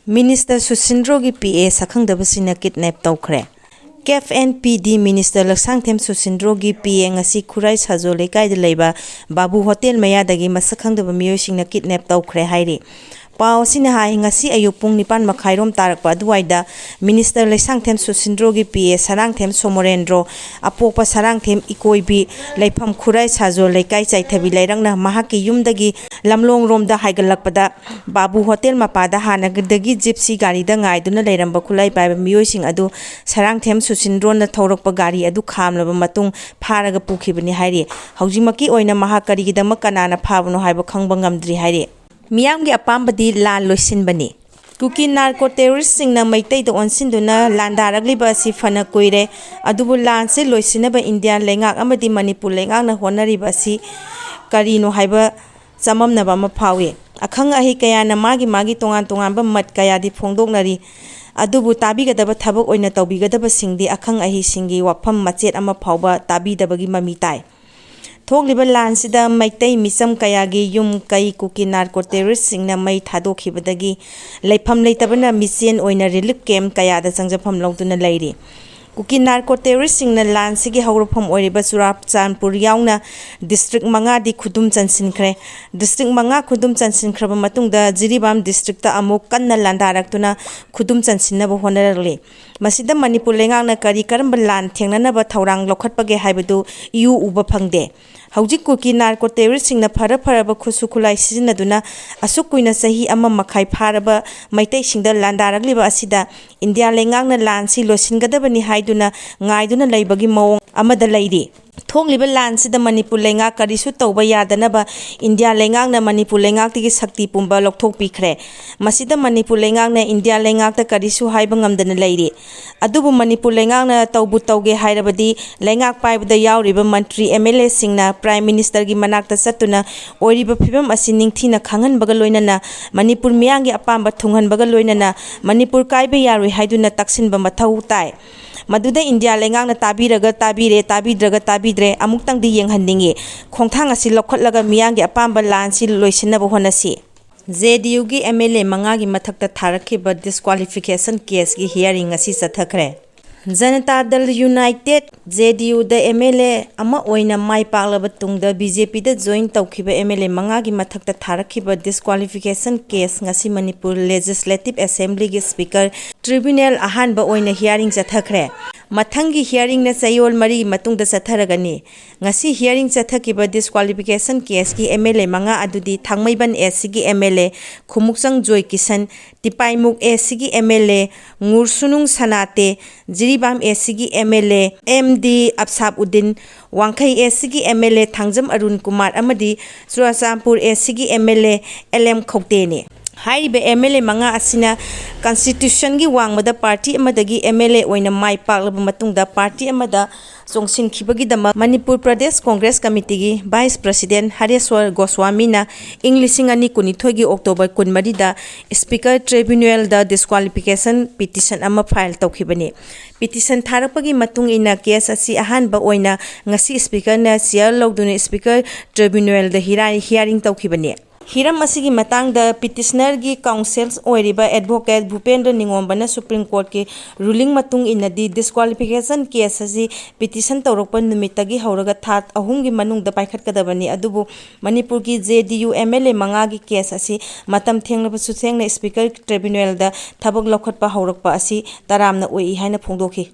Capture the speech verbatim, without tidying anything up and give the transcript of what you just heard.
Minister ꯁꯨꯁꯤꯟꯗ꯭ꯔꯣꯒꯤ ꯄꯤ ꯑꯦ ꯁꯛꯈꯪꯗꯕꯁꯤꯡꯅ ꯀꯤꯗꯅꯦꯞ ꯇꯧꯈ꯭ꯔꯦ꯫ ꯀꯦꯐ N P ꯗꯤ minister ꯂꯛꯁꯥꯡꯊꯦꯝ ꯁꯨꯁꯤꯟꯗ꯭ꯔꯣꯒꯤ ꯄꯤ ꯑꯦ ꯉꯁꯤ ꯈꯨꯔꯥꯏ ꯁꯥꯖꯣ ꯂꯩꯀꯥꯏꯗ ꯂꯩꯕ ꯕꯥꯕꯨ ꯍꯣꯇꯦꯜ ꯃꯌꯥꯗꯒꯤ ꯃꯁꯛ ꯈꯪꯗꯕ ꯃꯤꯑꯣꯏꯁꯤꯡꯅ ꯀꯤꯗꯅꯦꯞ ꯇꯧꯈ꯭ꯔꯦ ꯍꯥꯏꯔꯤ꯫ ꯄꯥꯎ ꯑꯁꯤꯅ ꯍꯥꯏ, ꯉꯁꯤ ꯑꯌꯨꯛ ꯄꯨꯡ ꯅꯤꯄꯥꯟ ꯃꯈꯥꯏꯔꯣꯝ ꯇꯥꯔꯛꯄ ꯑꯗꯨꯋꯥꯏꯗ ꯃꯤꯅꯤꯁꯇꯔ ꯂꯩꯁꯥꯡꯊꯦꯝ ꯁꯨꯁꯤꯟꯗ꯭ꯔꯣꯒꯤ ꯄꯤ ꯑꯦ ꯁꯔꯥꯡꯊꯦꯝ ꯁꯣꯃꯣꯔꯦꯟꯗ꯭ꯔꯣ, ꯑꯄꯣꯛꯄ ꯁꯔꯥꯡꯊꯦꯝ ꯏꯀꯣꯏꯕꯤ, ꯂꯩꯐꯝ ꯈꯨꯔꯥꯏ ꯁꯥꯖꯣ ꯂꯩꯀꯥꯏ ꯆꯥꯏꯊꯕꯤ ꯂꯩꯔꯛꯅ ꯃꯍꯥꯛꯀꯤ ꯌꯨꯝꯗꯒꯤ ꯂꯝꯂꯣꯡꯔꯣꯝꯗ ꯍꯥꯏꯒꯠꯂꯛꯄꯗ ꯕꯥꯕꯨ ꯍꯣꯇꯦꯜ ꯃꯄꯥꯗ ꯍꯥꯟꯅꯗꯒꯤ ꯖꯤꯞꯁꯤ ꯒꯥꯔꯤꯗ ꯉꯥꯏꯗꯨꯅ ꯂꯩꯔꯝꯕ ꯈꯨꯠꯂꯥꯏ ꯄꯥꯏꯕ ꯃꯤꯑꯣꯏꯁꯤꯡ ꯑꯗꯨ ꯁꯔꯥꯡꯊꯦꯝ ꯁꯨꯁꯤꯟꯗ꯭ꯔꯣꯅ ꯊꯧꯔꯛꯄ ꯒꯥꯔꯤ ꯑꯗꯨ ꯈꯥꯝꯂꯕ ꯃꯇꯨꯡ ꯐꯥꯔꯒ ꯄꯨꯈꯤꯕꯅꯤ ꯍꯥꯏꯔꯤ꯫ ꯍꯧꯖꯤꯛꯃꯛꯀꯤ ꯑꯣꯏꯅ ꯃꯍꯥꯛ ꯀꯔꯤꯒꯤꯗꯃꯛ ꯀꯅꯥꯅ ꯐꯥꯕꯅꯣ ꯍꯥꯏꯕ ꯈꯪꯕ ꯉꯝꯗ꯭ꯔꯤ ꯍꯥꯏꯔꯤ꯫ ꯃꯤꯌꯥꯝꯒꯤ ꯑꯄꯥꯝꯕꯗꯤ ꯂꯥꯟ ꯂꯣꯏꯁꯤꯟꯕꯅꯤ꯫ ꯀꯨꯀꯤ ꯅꯥꯔꯀꯣ ꯇꯦꯔꯣꯔꯤꯁꯁꯤꯡꯅ ꯃꯩꯇꯩꯗ ꯑꯣꯟꯁꯤꯟꯗꯨꯅ ꯂꯥꯟꯗꯥꯔꯛꯂꯤꯕ ꯑꯁꯤ ꯐꯅ ꯀꯨꯏꯔꯦ, ꯑꯗꯨꯕꯨ ꯂꯥꯟꯁꯤ ꯂꯣꯏꯁꯤꯟꯅꯕ ꯏꯟꯗꯤꯌꯥ ꯂꯩꯉꯥꯛ ꯑꯃꯗꯤ ꯃꯅꯤꯄꯨꯔ ꯂꯩꯉꯥꯛꯅ ꯍꯣꯠꯅꯔꯤꯕ ꯑꯁꯤ ꯀꯔꯤꯅꯣ ꯍꯥꯏꯕ ꯆꯃꯝꯅꯕ ꯑꯃ ꯐꯥꯎꯏ꯫ ꯑꯈꯪ ꯑꯍꯩ ꯀꯌꯥꯅ ꯃꯥꯒꯤ ꯃꯥꯒꯤ ꯇꯣꯉꯥꯟ ꯇꯣꯉꯥꯟꯕ ꯃꯠ ꯀꯌꯥꯗꯤ ꯐꯣꯡꯗꯣꯛꯅꯔꯤ, ꯑꯗꯨꯕꯨ ꯇꯥꯕꯤꯒꯗꯕ ꯊꯕꯛ ꯑꯣꯏꯅ ꯇꯧꯕꯤꯒꯗꯕꯁꯤꯡꯗꯤ ꯑꯈꯪ ꯑꯍꯩꯁꯤꯡꯒꯤ ꯋꯥꯐꯝ ꯃꯆꯦꯠ ꯑꯃ ꯐꯥꯎꯕ ꯇꯥꯕꯤꯗꯕꯒꯤ ꯃꯃꯤ ꯇꯥꯏ꯫ ꯊꯣꯛꯂꯤꯕ ꯂꯥꯟꯁꯤꯗ ꯃꯩꯇꯩ ꯃꯤꯆꯝ ꯀꯌꯥꯒꯤ ꯌꯨꯝ ꯀꯩ ꯀꯨꯀꯤ ꯅꯥꯔꯀꯣ ꯇꯦꯔꯣꯔꯤꯁꯁꯤꯡꯅ ꯃꯩ ꯊꯥꯗꯣꯛꯈꯤꯕꯗꯒꯤ ꯂꯩꯐꯝ ꯂꯩꯇꯕꯅ ꯃꯤꯆꯦꯟ ꯑꯣꯏꯅ ꯔꯤꯂꯤꯐ ꯀꯦꯝꯞ ꯀꯌꯥꯗ ꯆꯪꯖꯐꯝ ꯂꯧꯗꯨꯅ ꯂꯩꯔꯤ꯫ ꯀꯨꯀꯤ ꯅꯥꯔꯀꯣ ꯇꯦꯔꯣꯔꯤꯁꯁꯤꯡꯅ ꯂꯥꯟꯁꯤꯒꯤ ꯍꯧꯔꯛꯐꯝ ꯑꯣꯏꯔꯤꯕ ꯆꯨꯔꯥꯆꯥꯟꯄꯨꯔ ꯌꯥꯎꯅ ꯗꯤꯁꯇ꯭ꯔꯤꯛ ꯃꯉꯥꯗꯤ ꯈꯨꯗꯨꯝ ꯆꯟꯁꯤꯟꯈ꯭ꯔꯦ꯫ ꯗꯤꯁꯇ꯭ꯔꯤꯛ ꯃꯉꯥ ꯈꯨꯗꯨꯝ ꯆꯟꯁꯤꯟꯈ꯭ꯔꯕ ꯃꯇꯨꯡꯗ ꯖꯤꯔꯤꯕꯥꯝ ꯗꯤꯁꯇ꯭ꯔꯤꯛꯇ ꯑꯃꯨꯛ ꯀꯟꯅ ꯂꯥꯟꯗꯥꯔꯛꯇꯨꯅ ꯈꯨꯗꯨꯝ ꯆꯟꯁꯤꯟꯅꯕ ꯍꯣꯠꯅꯔꯛꯂꯤ꯫ ꯃꯁꯤꯗ ꯃꯅꯤꯄꯨꯔ ꯂꯩꯉꯥꯛꯅ ꯀꯔꯤ ꯀꯔꯝꯕ ꯂꯥꯟ ꯊꯦꯡꯅꯅꯕ ꯊꯧꯔꯥꯡ ꯂꯧꯈꯠꯄꯒꯦ ꯍꯥꯏꯕꯗꯨ ꯏꯎ ꯎꯕ ꯐꯪꯗꯦ꯫ ꯍꯧꯖꯤꯛ ꯀꯨꯀꯤ ꯅꯥꯔꯀꯣ ꯇꯦꯔꯣꯔꯤꯁꯁꯤꯡꯅ ꯐꯔ ꯐꯔꯕ ꯈꯨꯠꯁꯨ ꯈꯨꯠꯂꯥꯏ ꯁꯤꯖꯤꯟꯅꯗꯨꯅ ꯑꯁꯨꯛ ꯀꯨꯏꯅ ꯆꯍꯤ ꯑꯃ ꯃꯈꯥꯏ ꯐꯥꯔꯕ ꯃꯩꯇꯩꯁꯤꯡꯗ ꯂꯥꯟꯗꯥꯔꯛꯂꯤꯕ ꯑꯁꯤꯗ ꯏꯟꯗꯤꯌꯥ ꯂꯩꯉꯥꯛꯅ ꯂꯥꯟꯁꯤ ꯂꯣꯏꯁꯤꯟꯒꯗꯕꯅꯤ ꯍꯥꯏꯗꯨꯅ ꯉꯥꯏꯗꯨꯅ ꯂꯩꯕꯒꯤ ꯃꯑꯣꯡ ꯑꯃꯗ ꯂꯩꯔꯤ꯫ ꯊꯣꯛꯂꯤꯕ ꯂꯥꯟꯁꯤꯗ ꯃꯅꯤꯄꯨꯔ ꯂꯩꯉꯥꯛ ꯀꯔꯤꯁꯨ ꯇꯧꯕ ꯌꯥꯗꯅꯕ ꯏꯟꯗꯤꯌꯥ ꯂꯩꯉꯥꯛꯅ ꯃꯅꯤꯄꯨꯔ ꯂꯩꯉꯥꯛꯇꯒꯤ ꯁꯛꯇꯤ ꯄꯨꯝꯕ ꯂꯧꯊꯣꯛꯄꯤꯈ꯭ꯔꯦ꯫ ꯃꯁꯤꯗ ꯃꯅꯤꯄꯨꯔ ꯂꯩꯉꯥꯛꯅ ꯏꯟꯗꯤꯌꯥ ꯂꯩꯉꯥꯛꯇ ꯀꯔꯤꯁꯨ ꯍꯥꯏꯕ ꯉꯝꯗꯅ ꯂꯩꯔꯤ꯫ ꯑꯗꯨꯕꯨ ꯃꯅꯤꯄꯨꯔ ꯂꯩꯉꯥꯛꯅ ꯇꯧꯕꯨ ꯇꯧꯒꯦ ꯍꯥꯏꯔꯕꯗꯤ ꯂꯩꯉꯥꯛ ꯄꯥꯏꯕꯗ ꯌꯥꯎꯔꯤꯕ ꯃꯟꯇ꯭ꯔꯤ, ꯑꯦꯝ ꯑꯦꯜ ꯑꯦꯁꯤꯡꯅ ꯄ꯭ꯔꯥꯏꯝ ꯃꯤꯅꯤꯁꯇꯔꯒꯤ ꯃꯅꯥꯛꯇ ꯆꯠꯇꯨꯅ ꯑꯣꯏꯔꯤꯕ ꯐꯤꯕꯝ ꯑꯁꯤ ꯅꯤꯡꯊꯤꯅ ꯈꯪꯍꯟꯕꯒ ꯂꯣꯏꯅꯅ ꯃꯅꯤꯄꯨꯔ ꯃꯤꯌꯥꯝꯒꯤ ꯑꯄꯥꯝꯕ ꯊꯨꯡꯍꯟꯕꯒ ꯂꯣꯏꯅꯅ ꯃꯅꯤꯄꯨꯔ ꯀꯥꯏꯕ ꯌꯥꯔꯣꯏ ꯍꯥꯏꯗꯨꯅ ꯇꯛꯁꯤꯟꯕ ꯃꯊꯧ ꯇꯥꯏ꯫ ꯃꯗꯨꯗ ꯏꯟꯗꯤꯌꯥ ꯂꯩꯉꯥꯛꯅ ꯇꯥꯕꯤꯔꯒ ꯇꯥꯕꯤꯔꯦ, ꯇꯥꯕꯤꯗ꯭ꯔꯒ ꯇꯥꯕꯤꯗ꯭ꯔꯦ, ꯑꯃꯨꯛꯇꯪꯗꯤ ꯌꯦꯡꯍꯟꯅꯤꯡꯏ꯫ ꯈꯣꯡꯊꯥꯡ ꯑꯁꯤ ꯂꯧꯈꯠꯂꯒ ꯃꯤꯌꯥꯝꯒꯤ ꯑꯄꯥꯝꯕ ꯂꯥꯟꯁꯤ ꯂꯣꯏꯁꯤꯟꯅꯕ ꯍꯣꯠꯅꯁꯤ꯫ ꯖꯦ ꯗꯤ ꯌꯨꯒꯤ ꯑꯦꯝ ꯑꯦꯜ ꯑꯦ ꯃꯉꯥꯒꯤ ꯃꯊꯛꯇ ꯊꯥꯔꯛꯈꯤꯕ ꯗꯤꯁꯀ꯭ꯋꯥꯂꯤꯐꯤꯀꯦꯁꯟ ꯀꯦꯁꯀꯤ ꯍꯤꯌꯥꯔꯤꯡ ꯉꯁꯤ ꯆꯠꯊꯈ꯭ꯔꯦ꯫ ꯖꯅꯇꯥ ꯗꯜ ꯌꯨꯅꯥꯏꯇꯦꯗ, ꯖꯦ ꯗꯤ ꯌꯨꯗ ꯑꯦꯝ ꯑꯦꯜ ꯑꯦ ꯑꯃ ꯑꯣꯏꯅ ꯃꯥꯏ ꯄꯥꯛꯂꯕ ꯇꯨꯡꯗ ꯕꯤ ꯖꯦ ꯄꯤꯗ ꯖꯣꯏꯟ ꯇꯧꯈꯤꯕ ꯑꯦꯝ ꯑꯦꯜ ꯑꯦ ꯃꯉꯥꯒꯤ ꯃꯊꯛꯇ ꯊꯥꯔꯛꯈꯤꯕ ꯗꯤꯁꯀ꯭ꯋꯥꯂꯤꯐꯤꯀꯦꯁꯟ ꯀꯦꯁ ꯉꯁꯤ ꯃꯅꯤꯄꯨꯔ ꯂꯦꯖꯤꯁꯂꯦꯇꯤꯚ ꯑꯦꯁꯦꯝꯕ꯭ꯂꯤꯒꯤ ꯁ꯭ꯄꯤꯀꯔ ꯇ꯭ꯔꯤꯕ꯭ꯌꯨꯅꯦꯜ ꯑꯍꯥꯟꯕ ꯑꯣꯏꯅ ꯍꯤꯌꯥꯔꯤꯡ ꯆꯠꯊꯈ꯭ꯔꯦ꯫ ꯃꯊꯪꯒꯤ ꯍꯤꯌꯥꯔꯤꯡꯅ ꯆꯌꯣꯜ ꯃꯔꯤꯒꯤ ꯃꯇꯨꯡꯗ ꯆꯠꯊꯔꯒꯅꯤ꯫ ꯉꯁꯤ ꯍꯤꯌꯥꯔꯤꯡ ꯆꯠꯊꯈꯤꯕ ꯗꯤꯁꯀ꯭ꯋꯥꯂꯤꯐꯤꯀꯦꯁꯟ ꯀꯦꯁꯀꯤ ꯑꯦꯝ ꯑꯦꯜ ꯑꯦ ꯃꯉꯥ ꯑꯗꯨꯗꯤ ꯊꯥꯡꯃꯩꯕꯟ ꯑꯦꯁ ꯁꯤꯒꯤ ꯑꯦꯝ ꯑꯦꯜ ꯑꯦ ꯈꯨꯃꯨꯛꯆꯪ ꯖꯣꯏ ꯀꯤꯁꯟ, ꯇꯤꯄꯥꯏꯃꯨꯛ ꯑꯦꯁ ꯁꯤꯒꯤ ꯑꯦꯝ ꯑꯦꯜ ꯑꯦ ꯉꯨꯔꯁꯨꯅꯨꯡ ꯁꯅꯥꯇꯦ, ꯖꯤꯔꯤꯕꯥꯝ ꯑꯦꯁ ꯁꯤꯒꯤ M L A M D Ashab Uddin, Wangkhei S ꯁꯤꯒꯤ M L A Thangjam Arun Kumar ꯑꯃꯗꯤ ꯆꯨꯔꯥꯆꯥꯟꯄꯨꯔ ꯑꯦꯁ ꯁꯤꯒꯤ M L A L M ꯈꯧꯇꯦꯅꯤ꯫ ꯍꯥꯏꯔꯤꯕ ꯑꯦꯝ ꯑꯦꯜ ꯑꯦ ꯃꯉꯥ ꯑꯁꯤꯅ ꯀꯟꯁꯇꯤꯇ꯭ꯌꯨꯁꯟꯒꯤ ꯋꯥꯡꯃꯗ ꯄꯥꯔꯇꯤ ꯑꯃꯗꯒꯤ ꯑꯦꯝ ꯑꯦꯜ ꯑꯦ ꯑꯣꯏꯅ ꯃꯥꯏ ꯄꯥꯛꯂꯕ ꯃꯇꯨꯡꯗ ꯄꯥꯔꯇꯤ ꯑꯃꯗ ꯆꯣꯡꯁꯤꯟꯈꯤꯕꯒꯤꯗꯃꯛ ꯃꯅꯤꯄꯨꯔ ꯄ꯭ꯔꯗꯦꯁ ꯀꯣꯡꯒ꯭ꯔꯦꯁ ꯀꯃꯤꯇꯤꯒꯤ ꯚꯥꯏꯁ ꯄ꯭ꯔꯁꯤꯗꯦꯟ ꯍꯔꯦꯁ꯭ꯋꯔ ꯒꯣꯁ꯭ꯋꯥꯃꯤꯅ ꯏꯪ ꯂꯤꯁꯤꯡ ꯑꯅꯤ ꯀꯨꯟꯅꯤꯊꯣꯏꯒꯤ ꯑꯣꯛꯇꯣꯕꯔ ꯀꯨꯟꯃꯔꯤꯗ ꯁ꯭ꯄꯤꯀꯔ ꯇ꯭ꯔꯤꯕ꯭ꯌꯨꯅꯦꯜꯗ ꯗꯤꯁꯀ꯭ꯋꯥꯂꯤꯐꯤꯀꯦꯁꯟ ꯄꯤꯇꯤꯁꯟ ꯑꯃ ꯐꯥꯏꯜ ꯇꯧꯈꯤꯕꯅꯤ꯫ ꯄꯤꯇꯤꯁꯟ ꯊꯥꯔꯛꯄꯒꯤ ꯃꯇꯨꯡ ꯏꯟꯅ ꯀꯦꯁ ꯑꯁꯤ ꯑꯍꯥꯟꯕ ꯑꯣꯏꯅ ꯉꯁꯤ ꯁ꯭ꯄꯤꯀꯔꯅ ꯆꯤꯌꯔ ꯂꯧꯗꯨꯅ ꯁ꯭ꯄꯤꯀꯔ ꯇ꯭ꯔꯤꯕ꯭ꯌꯨꯅꯦꯜꯗ ꯍꯤꯌꯥꯔꯤꯡ ꯇꯧꯈꯤꯕꯅꯤ꯫ ꯍꯤꯔꯝ ꯑꯁꯤꯒꯤ ꯃꯇꯥꯡꯗ ꯄꯤꯇꯤꯁꯅꯔꯒꯤ ꯀꯥꯎꯟꯁꯤꯜ ꯑꯣꯏꯔꯤꯕ ꯑꯦꯗꯚꯣꯀꯦꯠ ꯚꯨꯄꯦꯟꯗ꯭ꯔ ꯅꯤꯉꯣꯝꯕꯅ ꯁꯨꯄ꯭ꯔꯤꯝ ꯀꯣꯔꯠꯀꯤ ꯔꯨꯂꯤꯡ ꯃꯇꯨꯡ ꯏꯟꯅꯗꯤ ꯗꯤꯁꯀ꯭ꯋꯥꯂꯤꯐꯤꯀꯦꯁꯟ ꯀꯦꯁ ꯑꯁꯤ ꯄꯤꯇꯤꯁꯟ ꯇꯧꯔꯛꯄ ꯅꯨꯃꯤꯠꯇꯒꯤ ꯍꯧꯔꯒ ꯊꯥ ꯑꯍꯨꯝꯒꯤ ꯃꯅꯨꯡꯗ ꯄꯥꯏꯈꯠꯀꯗꯕꯅꯤ꯫ ꯑꯗꯨꯕꯨ ꯃꯅꯤꯄꯨꯔꯒꯤ J D U M L A ꯃꯉꯥꯒꯤ ꯀꯦꯁ ꯑꯁꯤ ꯃꯇꯝ ꯊꯦꯡꯂꯕꯁꯨ ꯊꯦꯡꯅ ꯁ꯭ꯄꯤꯀꯔ ꯇ꯭ꯔꯤꯕ꯭ꯌꯨꯅꯦꯜꯗ ꯊꯕꯛ ꯂꯧꯈꯠꯄ ꯍꯧꯔꯛꯄ ꯑꯁꯤ ꯇꯔꯥꯝꯅ ꯑꯣꯛꯏ ꯍꯥꯏꯅ ꯐꯣꯡꯗꯣꯛꯈꯤ꯫